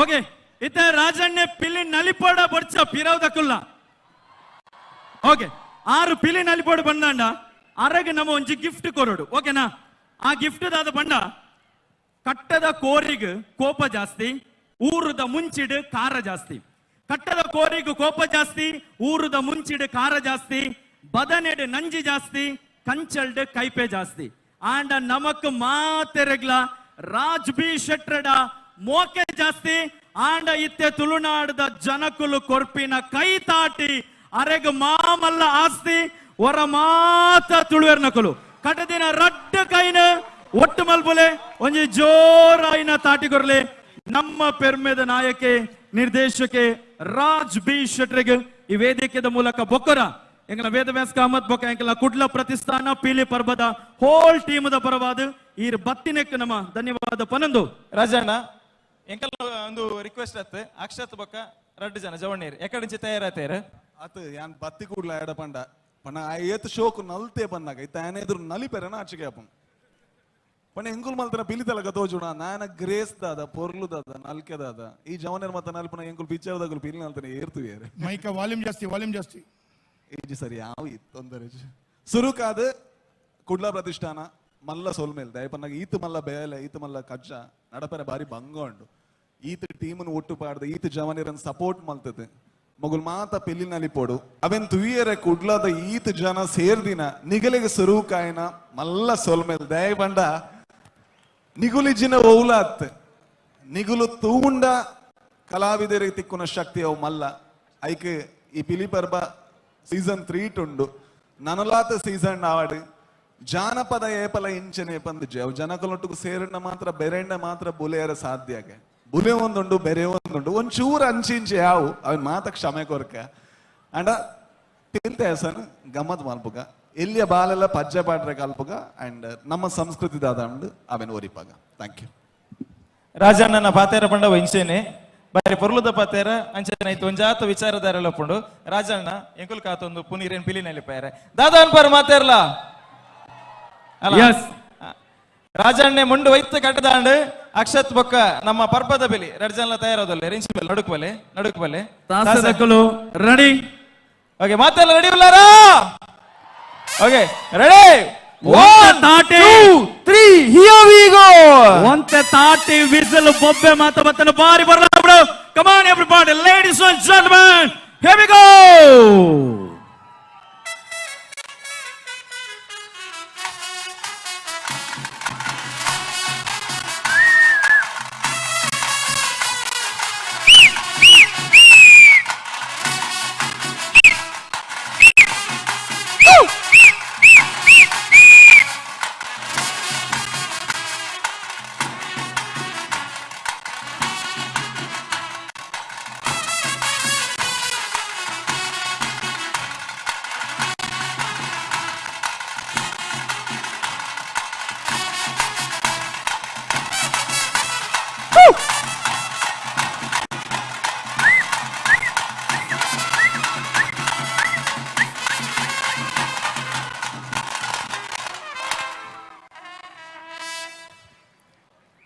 Okay, ಇತ್ತೆ ರಾಜಣ್ಣೆ ಪಿಲಿ ನಲಿಪೋಡ ಬೊಡ್ಚ ಪಿರವುದಕ್ಕುಲ್ಲ. Okay, ಆರು ಪಿಲಿ ನಲಿಪೋಡು ಬಂದಾಂಡ ಅರಗ ನಮ್ಮ ಒಂಜಿ ಗಿಫ್ಟ್ ಕೊರಡು. ಓಕೆನಾ? ಆ ಗಿಫ್ಟ್ ದಾದ ಬಂಡ, ಕಟ್ಟದ ಕೋರಿಗ್ ಕೋಪ ಜಾಸ್ತಿ, ಊರುದ ಮುಂಚಿಡು ಖಾರ ಜಾಸ್ತಿ. ಕಟ್ಟದ ಕೋರಿಗ್ ಕೋಪ ಜಾಸ್ತಿ, ಊರುದ ಮುಂಚಿಡು ಖಾರ ಜಾಸ್ತಿ, ಬದನೆಡು ನಂಜಿ ಜಾಸ್ತಿ, ಕಂಚಲ್ಡ್ ಕೈಪೆ ಜಾಸ್ತಿ. ಆಂಡ ನಮಕ್ ಮಾತೆರೆಗ್ಲ ರಾಜ್ ಬಿ ಶೆಟ್ರಡ ಮೋಕೆ ಜಾಸ್ತಿ. ಆಂಡ ಇತ್ತೆ ತುಳುನಾಡದ ಜನಕುಲು ಕೊರ್ಪಿನ ಕೈ ತಾಟಿ ಅರೆಗ್ ಮಾಮಲ್ಲ ಆಸ್ತಿ. ಹೊರ ಮಾತ ತುಳುವೆರ್ನಕುಲು ಕಟದಿನ ರಡ್ಡ ಕೈನ ಒಟ್ಟು ಮಲ್ಪುಲೆ, ಒಂಜಿ ಜೋರಾಯಿನ ತಾಟಿ ಕೊರ್ಲೆ ನಮ್ಮ ಪೆರ್ಮೆದ ನಾಯಕೆ, ನಿರ್ದೇಶಕೆ ರಾಜ್ ಬಿ ಶೆಟ್ರಿಗೆ ಈ ವೇದಿಕೆದ ಮೂಲಕ. ಬೊಕ್ಕರ ಎಂಕಲ ವೇದವ್ಯಾಸ್ ಕಾಮತ್ ಬೊಕ್ಕ ಎಂಕಲ ಕುಡ್ಲ ಪ್ರತಿಷ್ಠಾನ ಪೀಲಿ ಪರ್ಬದ ಹೋಲ್ ಟೀಮದ ಪರವಾದ ಈರ್ ಬತ್ತಿನೆಕ್ ನಮ್ಮ ಧನ್ಯವಾದ ಪನೊಂದು. ರಾಜಣ್ಣ, ಎಂಕಲ್ ಒಂದು ರಿಕ್ವೆಸ್ಟ್ ಅತ್ತು. ಅಕ್ಷತ್ ಬೊಕ್ಕ ರಡ್ಡು ಜನ ಜವಣ್ಣೀರ್ ಎಕಡಿಂಚಿ ತಯಾರಾತೇರು. ಅತ್ ಯಾನ್ ಬತ್ತಿ ಕೂಡ್ಲ ಎಡ ಪಂಡ ಪಂಡ ಆ ಏತ್ ಶೋಕು ನಲ್ತೆ ಬಂದಾಗ ಇತ್ತ ಆನೆ ಎದುರು ನಲಿಪೆರನ ಆಚೆಗೆ ಅಪ್ಪನ್ ಪಂಡ ಎಂಕುಲ್ ಮಲ್ತನ ಪಿಲಿತಲಕ ತೋಜುಣ ನಾನ ಗ್ರೇಸ್ ದಾದ, ಪೊರ್ಲು ದಾದ, ನಲ್ಕೆ ದಾದ. ಈ ಜವನರ್ ಮತ್ತ ನಲ್ಪನ ಎಂಕುಲ್ ಪಿಕ್ಚರ್ ದಗುಲು ಪಿಲಿ ನಲ್ತನ ಏರ್ತುವೇರು. ಮೈಕ ವಾಲ್ಯೂಮ್ ಜಾಸ್ತಿ, ವಾಲ್ಯೂಮ್ ಜಾಸ್ತಿ. ಏಜಿ ಸರಿ ಯಾವ ತೊಂದರೆ. ಸುರುಕಾದ ಕುಡ್ಲ ಪ್ರತಿಷ್ಠಾನ ಮಲ್ಲ ಸೊಲ್ಮೇಲ್ ದಯಪನ್ನಾಗ. ಈತ ಮಲ್ಲ ಬೇಲೆ, ಈತ ಮಲ್ಲ ಕಜ್ಜ ನಡಪರೆ ಬಾರಿ ಭಂಗ ಉಂಡು. ಈತ ಟೀಮನ್ ಒಟ್ಟು ಪಾಡ್ದು ಈತ ಜವನಿರನ್ ಸಪೋರ್ಟ್ ಮಲ್ತದೆ. ಮಗುಲ್ ಮಾತ ಪಿಲಿ ನಲಿಪೋಡು, ಅವೆನ್ ತುಯ್ಯರೆ ಕುಡ್ಲದ ಈತ ಜನ ಸೇರ್ದಿನ ನಿಗಲಿಗೆ ಸುರುಕಾಯಿನ ಮಲ್ಲ ಸೊಲ್ಮೇಲ್. ದಯ ಬಂಡ ನಿಗುಲಿಜಿನ ಓಲಾತ್ ನಿಗುಲು ತೂಂಡ ಕಲಾವಿದರಿಗೆ ತಿಕ್ಕುನ ಶಕ್ತಿ ಅವು ಮಲ್ಲ. ಐಕ್ ಈ ಪಿಲಿ ಪರ್ಬ ಸೀಸನ್ 3 ಉಂಡು. ನನಲಾತ ಸೀಸನ್ ಆವಡ್. ಜಾನಪದ ಏಪಲ ಇಂಚನೆ ಪಂದಿಜೆ. ಅವು ಜನಕಲೊಟ್ಟುಗು ಸೇರಣ್ಣ ಮಾತ್ರ, ಬೆರೆಣ್ಣ ಮಾತ್ರ ಬುಲೆಯರ ಸಾಧ್ಯ. ಬುಲೆ ಒಂದುಂಡು, ಬೆರೆ ಒಂದುಂಡು. ಒಂಚೂರು ಅಂಚಿಂಚೆ ಯಾವು ಅವನ್ ಮಾತ ಕ್ಷಮೆ ಕೊರ್ಕ. ಅಂಡ ಪಿಲ್ತೆ ಸನ್ ಗಮ್ಮತ್ ಮಲ್ಪುಗ, ಎಲ್ಲಿಯ ಬಾಲೆಲ್ಲ ಪಜ್ಜೆ ಪಾಡ್ರೆ ಕಲ್ಪುಗ. ಅಂಡ್ ನಮ್ಮ ಸಂಸ್ಕೃತಿ ದಾದ ಅವೆನ್ ಒರಿಪಾಗ. Thank you. ರಾಜಣ್ಣನ ಪಾತೇರ ಪಂಡ ಇಂಚೆನೆ ಬಾರಿ ಪೊರ್ಲುದ ಪಾತೇರ. ಅಂಚನೆ ಐತು ಒಂಜಾತ ವಿಚಾರಧಾರೆಲ್ಲ ಪುಂಡು. ರಾಜಣ್ಣ, ಎಂಕುಲ್ ಕಾತೊಂದು ಪುನೀರೇನ್ ಪಿಲಿ ನಲಿಪಾಯರೆ ದಾದಾ ಅನ್ಪಾರ್ ಮಾತೇರ್ಲ ಅಲ್ಲ? Yes. ರಾಜಣ್ಣೆ ಮುಂಡು ವೈತ್ ಕಟ್ಟದಾಂಡ್. ಅಕ್ಷತ್ ಬೊಕ್ಕ ನಮ್ಮ ಪರ್ಬದ ಬೆಲಿ ರಡ್ ಜನಲ ತಯಾರಾದಲ್ಲ. ರಿಂಚ್ ಬೆಲೆ, ನಡುಕ್ ಬಲೆ, ನಡುಕ್ ಬಲೆ. ತಾಸದಕ್ಕಲು ರೆಡಿ. ಓಕೆ, ಮಾತೆಲ್ಲ ರೆಡಿ ಉಲ್ಲಾರಾ? Okay, ready. ಒಂತೆ ತಾಟಿ. 3, here we go. ಒಂತೆ ತಾಟಿ, ವಿಸಲ್, ಬೊಬ್ಬೆ ಮಾತ ಬತ್ತನ ಬಾರಿ ಬರಲ್ಲ. Come on everybody, ladies and gentlemen, here we go.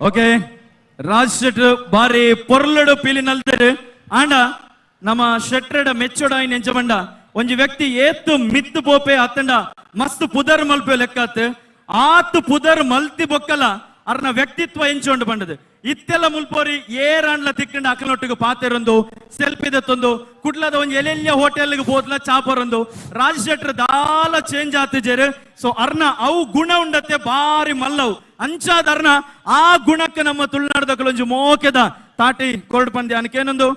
Okay, Raj ಶೆಟ್ರು ಬಾರಿ ಪೊರ್ಲುಡು ಪೀಲಿ ನಲ್ದರು. ಆಂಡ ನಮ್ಮ ಶೆಟ್ರೆಡ ಮೆಚ್ಚೋಡ ಎಂಚ ಬಂಡ, ಒಂಜಿ ವ್ಯಕ್ತಿ ಏತು ಮಿತ್ತು ಪೋಪೆ ಅತ್ತಂಡ ಮಸ್ತ್ ಪುದರ್ ಮಲ್ಪೆ ಲೆಕ್ಕಾತ್. ಆತ್ ಪುದರ್ ಮಲ್ತಿ ಬೊಕ್ಕಲ ಅರ್ನ ವ್ಯಕ್ತಿತ್ವ ಎಂಚೊಂಡು ಬಂಡದು. ಇತ್ತೆಲ್ಲ ಮುಲ್ಪೋರಿ ಏರಾಂಡ್ಲ ತಿಕ್ಕಂಡ ಅಕಲೊಟ್ಟಿಗೆ ಪಾತೆರೊಂದು, ಸೆಲ್ಫಿ ದತ್ತೊಂದು, ಕುಡ್ಲದ ಒಂಜಿ ಎಲ್ಲೆಲ್ಲ ಹೋಟೆಲ್ಗೆ ಬೋದ್ಲ ಚಾಪರೊಂದು. ರಾಜ್ ಶೆಟ್ರ್ ದಾಲ ಚೇಂಜ್ ಆತಿಜೇರು. ಸೊ ಅರ್ನ ಅವು ಗುಣ ಉಂಡತ್ತೆ ಬಾರಿ ಮಲ್ಲವು. ಅಂಚಾದ ಅರ್ನ ಆ ಗುಣಕ್ಕೆ ನಮ್ಮ ತುಳುನಾಡದಕಲೊಂಜಿ ಮೋಕೆದ ತಾಟಿ ಕೊರಡು ಪಂದ್ಯ ಅನಕೇನೊಂದು.